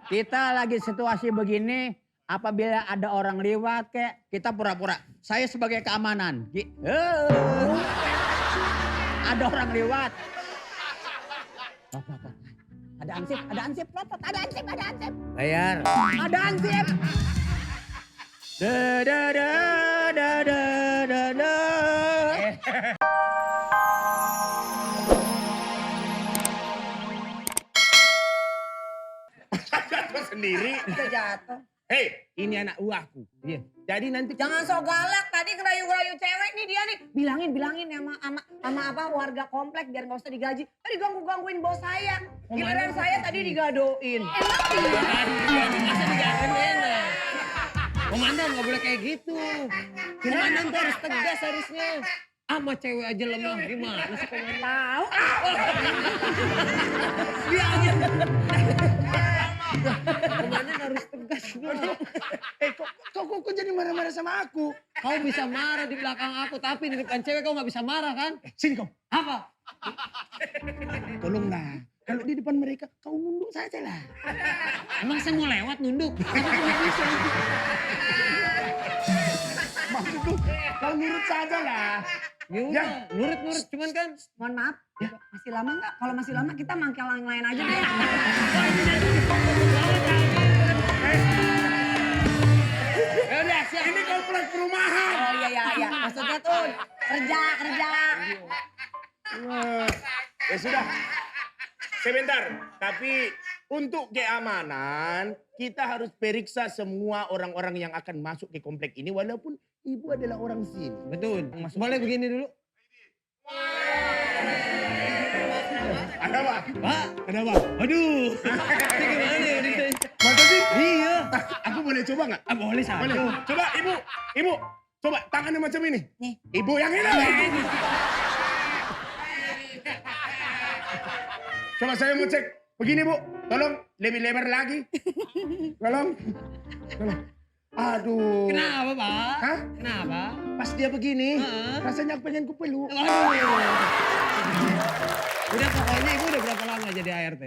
Kita lagi situasi begini, apabila ada orang lewat kayak kita pura-pura. Saya sebagai keamanan. Ada orang lewat. Apa. Ada ansip, lotot, ada ansip. Bayar. Ada ansip. Da. Jatuh sendiri. Bisa jatuh. Hei, ini anak uaku. Iya. Jadi nanti Jangan sok galak, tadi ngerayu-ngerayu cewek nih dia nih. Bilangin sama apa warga komplek biar gak usah digaji. Tadi gangguin bos saya. Giliran saya tadi digadoin. Masa digadoin enak. Komandan gak boleh kayak gitu. Komandan tuh harus tegas harusnya. Sama cewek aja lemah gimana sih komandan? Tahu. Dia aja. Komandan harus tegas dong. kok jadi marah-marah sama aku? Kau bisa marah di belakang aku, tapi di depan cewek kau gak bisa marah kan? Sini kau. Apa? Tolonglah. Kalau di depan mereka kau nunduk saja lah. Emang saya mau lewat nunduk? Maksudku kau nurut saja lah. Ya udah, nurut cuman kan. Mohon maaf, masih lama nggak? Kalau masih lama kita mangkel yang lain aja deh. Ya udah, siap. Ini komplek perumahan. Oh iya. Maksudnya tuh kerja. Ya sudah. Sebentar, tapi untuk keamanan kita harus periksa semua orang-orang yang akan masuk ke komplek ini walaupun ibu adalah orang sini. Betul. Boleh begini dulu? Ada apa? Pak. Ada apa? Aduh. Ini gimana ya? Masa sih? Iya. Aku boleh coba nggak? Boleh saja. Boleh. Coba ibu. Coba tangannya macam ini. Nih. Ibu yang ini. Coba saya mau cek. Begini Bu, tolong lebih lebar lagi. Tolong. Aduh. Kenapa, Pak? Hah? Kenapa? Pas dia begini, Heeh. rasanya aku pengen kupeluk. Udah pokoknya ibu udah berapa lama jadi ART?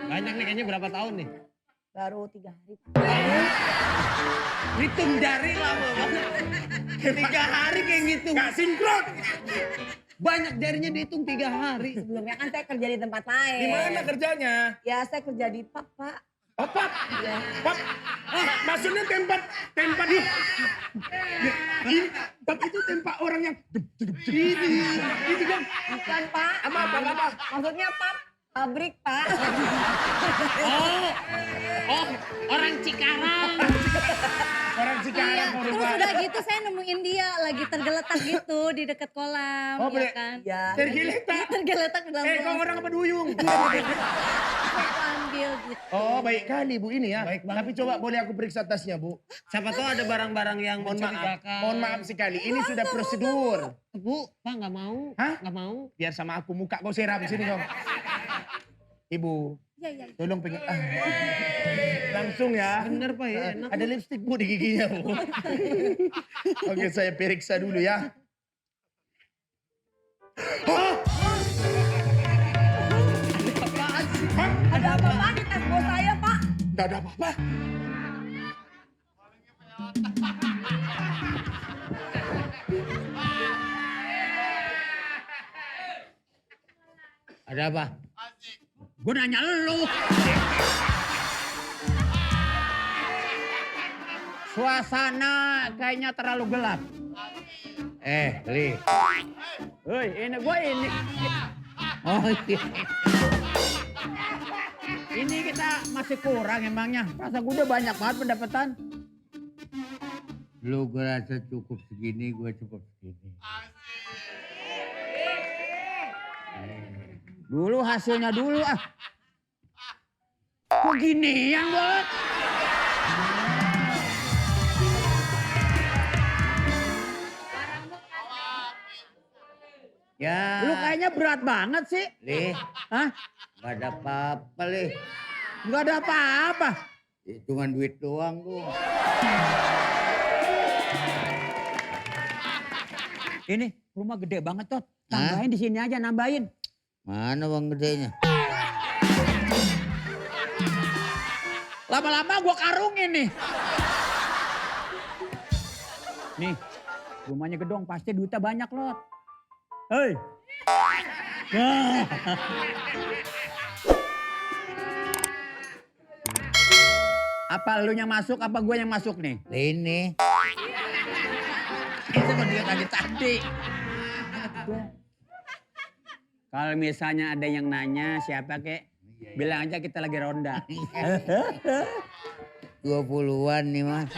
Banyak nih kayaknya berapa tahun nih? Baru 3 hari. Hitung jari lama banget. 3 hari kayak gitu. Gak sinkron. Banyak jarinya dihitung 3 hari. Sebelumnya kan saya kerja di tempat lain. Di mana kerjanya? Ya saya kerja di pub, Pak. Oh, Pak. Ya. Pak. Maksudnya tempat ini. Pub itu tempat orang yang ini kan. Bukan, Pak. Apa? Maksudnya pub, pabrik, Pak. Oh, orang Cikarang. Orang Iya, Cikarang terus udah gitu saya nemuin dia lagi tergeletak gitu di dekat kolam, Oh, ya boleh. kan? Ya. tergeletak. Tergeletak di dalam Kau kolam. orang apa duyung? Aku ambil gitu. Oh, baik kali Bu ini ya. Baik banget. Tapi coba boleh aku periksa tasnya Bu. Siapa tahu ada barang-barang yang Mohon maaf. mencurigakan. Mohon maaf sekali. Ini sudah prosedur. Bu, Pak nggak mau. Hah? Nggak mau. Biar sama aku muka kau seram sini kau. Ibu, Iya. tolong pengen. Langsung ya. Bener Pak ya, enak. Ada lipstik Bu di giginya Bu. Oke, saya periksa dulu ya. Oh! Apaan sih? Hah? Ada apa-apa di tas bos saya, Pak? Nggak ada apa-apa. Ada apa? Gue nanya lu. Suasana kayaknya terlalu gelap. Li. Hei, ini gue ini. Oh iya. Ini kita masih kurang emangnya. Rasa gue udah banyak banget pendapatan. Lu gue rasa cukup segini, gue cukup segini. Dulu hasilnya dulu ah. Kok gini yang Bot? Ya. Lu kayaknya berat banget sih. Li, Hah? gak ada apa-apa, Li. Gak ada apa-apa. Hitungan duit doang tuh. Ini rumah gede banget, Tot. Tambahin di sini aja, nambahin. Mana uang gedenya? Lama-lama gua karungin nih. Nih, rumahnya gedong pasti duitnya banyak Lot. Hei. Nah. Apa lu yang masuk, apa gue yang masuk nih? Ini. Itu kan dia tadi. Kalau misalnya ada yang nanya siapa kek, bilang aja kita lagi ronda. 20-an nih mas.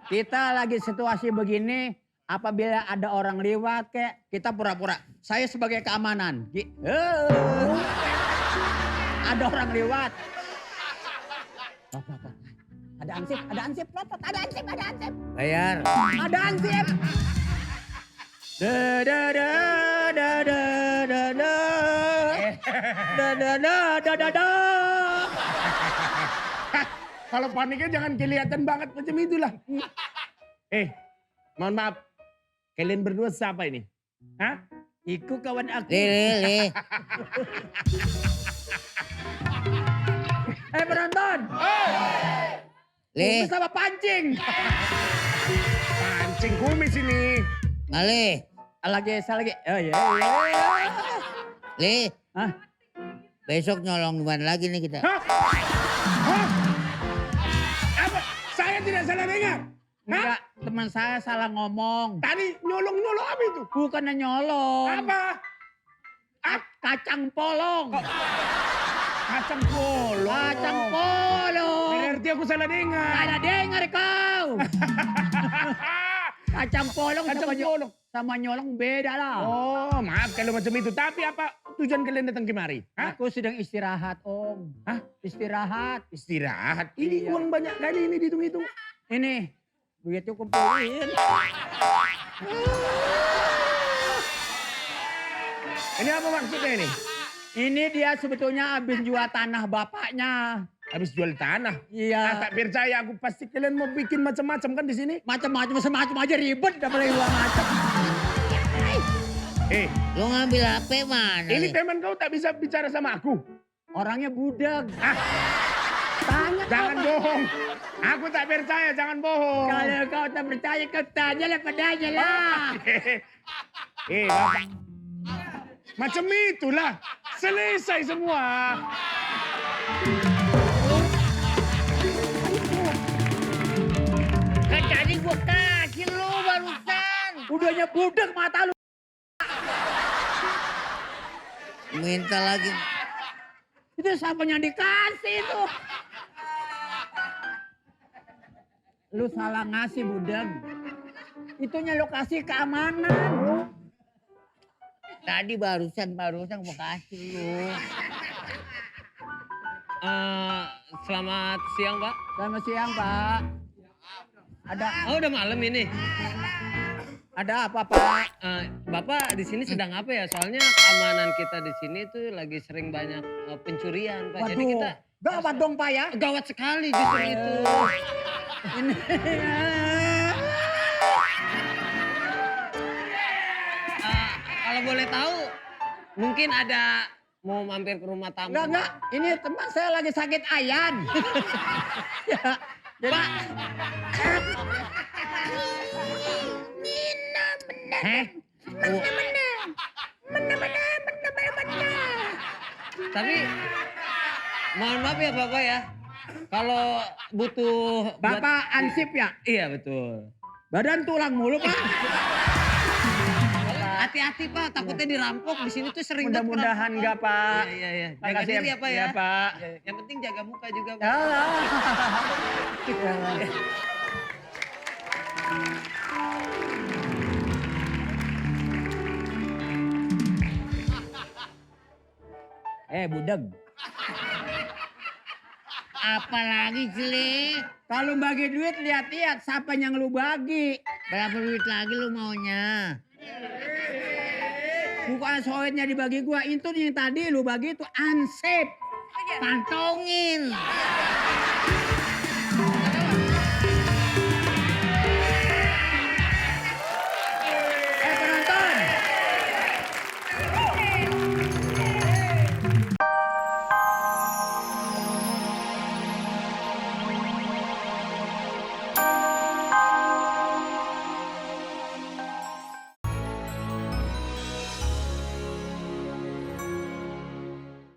Kita lagi situasi begini, apabila ada orang lewat kek, kita pura-pura. Saya sebagai keamanan. Ada orang lewat. Ada ansip, Lotot, ada ansip. Bayar. Ada ansip. Da da da da da da da. Da da da da da da. Kalau paniknya jangan kelihatan banget macam itulah. Mohon maaf. Kalian berdua siapa ini? Hah? Iku kawan aku. Le. Penonton. Le. Kumis sama pancing. Pancing kumis ini. Ngale. Lagi. Oh iya. Le. Hah? Besok nyolong di mana lagi nih kita? Hah? Apa? Saya tidak salah dengar. Enggak, teman saya salah ngomong. Tadi nyolong-nyolong apa itu? Bukannya nyolong. Apa? Kacang polong. Kacang polong. Kacang polong. Berarti aku salah dengar. Ada dengar kau. Kacang polong sama nyolong beda lah. Oh, maaf kalau macam itu. Tapi apa tujuan kalian datang kemari? Hah? Aku sedang istirahat, Om. Hah? Istirahat. Istirahat. Ini Iya. uang banyak kali ini dihitung-hitung. Ini, duitnya kumpulin. Ini apa maksudnya ini? Ini dia sebetulnya habis jual tanah bapaknya. Habis jual tanah. Iya. Tak percaya aku, pasti kalian mau bikin macam-macam kan di sini? Macam-macam aja ribet, udah boleh dua macam. Lu ngambil HP mana? Ini Le? teman kau tak bisa bicara sama aku. Orangnya budak. Tanya Jangan kau. bohong. Aku tak percaya, jangan bohong. Kalau kau tak percaya, kau tanya lah padanya lah. Bapak. Macam itulah. Selesai semua. Kan tadi gua kasih lu barusan. Udahnya budak mata lu. Minta lagi. Itu siapa yang dikasih itu? Lu salah ngasih budak. Itunya lokasi keamanan. Tadi barusan gua kasih lu. Selamat siang, Pak. Selamat siang, Pak. Oh, udah malam ini. Ada apa, Pak? Bapak di sini sedang apa ya? Soalnya keamanan kita di sini tuh lagi sering banyak pencurian, Pak. Jadi kita Gawat dong, Pak ya. gawat sekali justru itu. Ini. Kalau boleh tahu, mungkin ada mau mampir ke rumah tamu. Enggak. Ini teman saya lagi sakit ayan. Ya, jadi, Pak. Tapi mohon maaf ya Bapak ya. Kalau butuh Bapak ansip ya? Iya betul. Badan tulang mulu, Pak. Hati-hati Pak, takutnya dirampok. Di sini tuh sering banget Mudah-mudahan perampokan. enggak, Pak. Iya. Jaga Makasih diri ya Pak ya. Iya, Pak. Iya, yang penting jaga muka juga Pak. Alah. Budak. Apalagi sih, Le? Kalau bagi duit lihat-lihat siapa yang lu bagi. Berapa duit lagi lu maunya? Bukan soalnya dibagi gua, itu yang tadi lu bagi itu ansip. Kantongin.